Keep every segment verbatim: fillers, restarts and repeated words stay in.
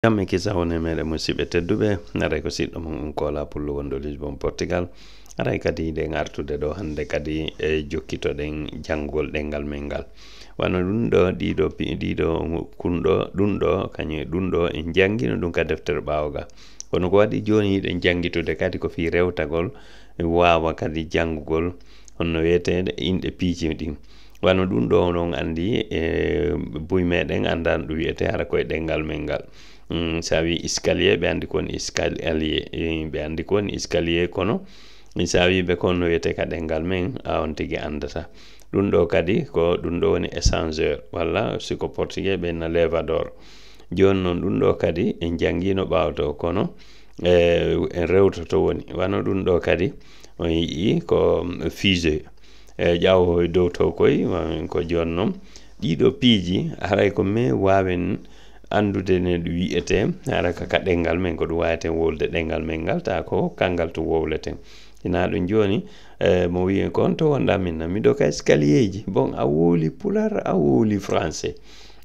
Jam e kisa woni e meɗen musidɓe tedduɓe, aray ko siɗɗo mon on Kola Pullo wonɗo Lisbon, Portugal. Aray kadi hiɗen artude ɗo hannde kadi e jokkitoɗen janngugol ɗemngal men ngal. Wano ɗum ɗo, ɗiɗo pi-, ɗiɗo kun ɗo, ɗum ɗo, kañum e ɗum ɗo, en janngino ɗum ka deftere ɓaawo ga. Kono ko waɗi jooni hiɗen janngitude kadi ko fii rewtagol, waawa kadi janngugol, honno wiyeteeɗe inɗe piiji ɗin. Wano ɗum ɗo, onon anndi, e buy meɗen anndan ɗum wiyetee hara koye ɗemngal men ngal. Mm, so a wii escalier, ɓe anndi ko woni escalier, e, ɓe anndi ko woni escalier, kono so a wii ɓe ko honno wiyetee ka ɗemngal men, a on tigi anndata. Ɗum ɗo kadi ko, ɗum ɗo woni ascenseur, walla si ko portugais ɓe na elevador. Jooni noon ɗum ɗo kadi en janngino ɓaawo to, kono, e, en rewtoto woni. Wano ɗum ɗo kadi on yi'i ko fusée. E, ƴawo e dow to koy, wa-, ko jooni noon. Ɗiɗo piiji, haray ko men waawen anndude ne ɗum wiyetee, hara ka, ka ɗemngal men, ko ɗum waaweten wowlude ɗemngal men ngal, taa ko kanngal tun wowleten. Ina ɗum jooni, e, mo wi'i ko honto wonɗaa min na? Miɗo ka escalierji. Bon, a wowli pular, a wowli français.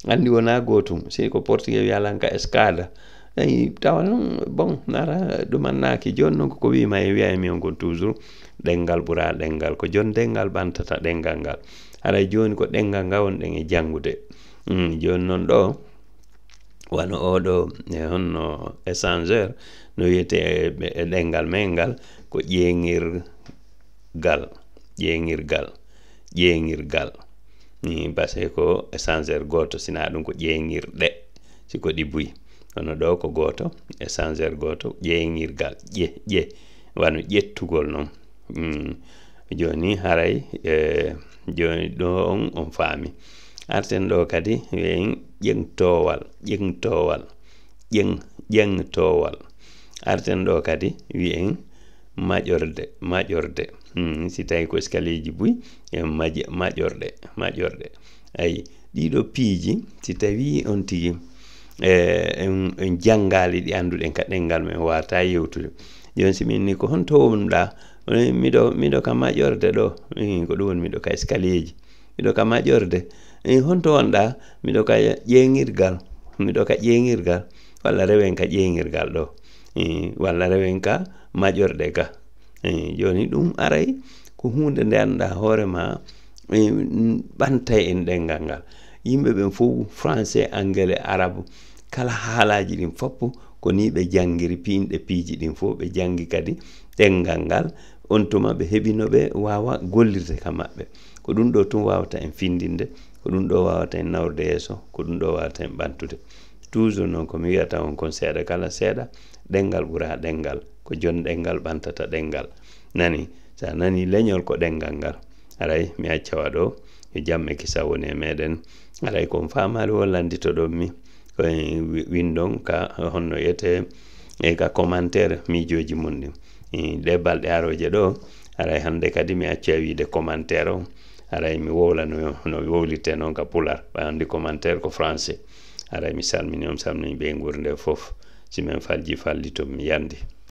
Anndi wonaa gootum. Si ko portugais wiya lan ka escada. Eyi, tawa noon, bon, nara ɗumannaaki. Jooni noon ko ko wi'ima e wi'a e mi on kon toujours, ɗemngal ɓuraa ɗemngal. Ko jon ɗemngal ɓantata ɗemngal ngal. Haray jooni ko ɗemngal ngal wonɗen e janngude. Mm, jooni noon ɗo, wano oɗo, e honno ascenseur, no wiyetee e, e ɗemngal men ngal, ko ƴeeŋirgal, ƴeeŋirgal, ƴeeŋirgal. Mm, parce que ko ascenseur gooto, sina ɗum ko ƴeeŋirɗe, si ko ɗi buy. Kono ɗo ko gooto, ascenseur gooto, ƴeeŋirgal, ƴe, ƴe, wano ƴettugol noon. Mm. Jooni haray, e, jooni ɗo on, on faami. Arten ɗo kadi, wi'en ƴeŋtowal, ƴeŋtowal, ƴeŋ-, ƴeŋtowal. Arten ɗo kadi, wi'en maƴorde, maƴorde. Mm, si tawi ko escalierji buy, en maƴ-, maƴorde, maƴorde. Ayi, ɗiɗo piiji, si tawi on tigi, e, en, en janngaali ɗi, annduɗen ka ɗemngal men, en waawataa yewtude. Jooni si min ni ko honto wonɗaa? Miɗo, miɗo ka maƴorde ɗo. Ih, ko ɗum woni miɗo ka escalierji. Miɗo ka maƴorde. Ih, honto wonɗaa? Miɗo ka ƴeeŋirgal. Miɗo ka ƴeeŋirgal. Walla rewen ka ƴeeŋirgal ɗo. Ih, walla rewen ka maƴorde ga. Eh, jooni ɗum aray ko huunde nde anndaa hoore maa, eh, ɓantay en ɗemngal ngal. Yimɓe ɓen fof, français, angale, arabu, kala haalaaji ɗin fof ko nii ɓe janngiri piinɗe piiji ɗin fof. Ɓe janngi kadi ɗemngal ngal, on tuma ɓe heɓi no ɓe waawa gollirde ka maɓɓe. Ko ɗum ɗo tun waawata en findinde, ko ɗum ɗo waawata en nawrude yeeso, ko ɗum ɗo waawata en ɓantude. Toujours noon ko mi wiyata on kon seeɗa kala seeɗa, ɗemngal ɓuraa ɗemngal, ko jon ɗemngal ɓantata ɗemngal. Nani, so a nanii leñol ko ɗemngal ngal. Aray, mi acca wa ɗo, yo jam e kisal woni e meɗen. Aray, ko on faamaali woo lannditoɗon mi, ko en wi-, winndon ka honno wiyetee, e ka commentaire miijooji mon ɗin. E ɗee balɗe arooje ɗo, aray hannde kadi mi acca wiide commentaire on. Aray mi wowla no, no wowlirtee noon ka pular. Ɓay anndi commentaire ko français. Aray mi salmini on, salmini ɓe nguur nde fof. Si men falji fallito, mi yandi.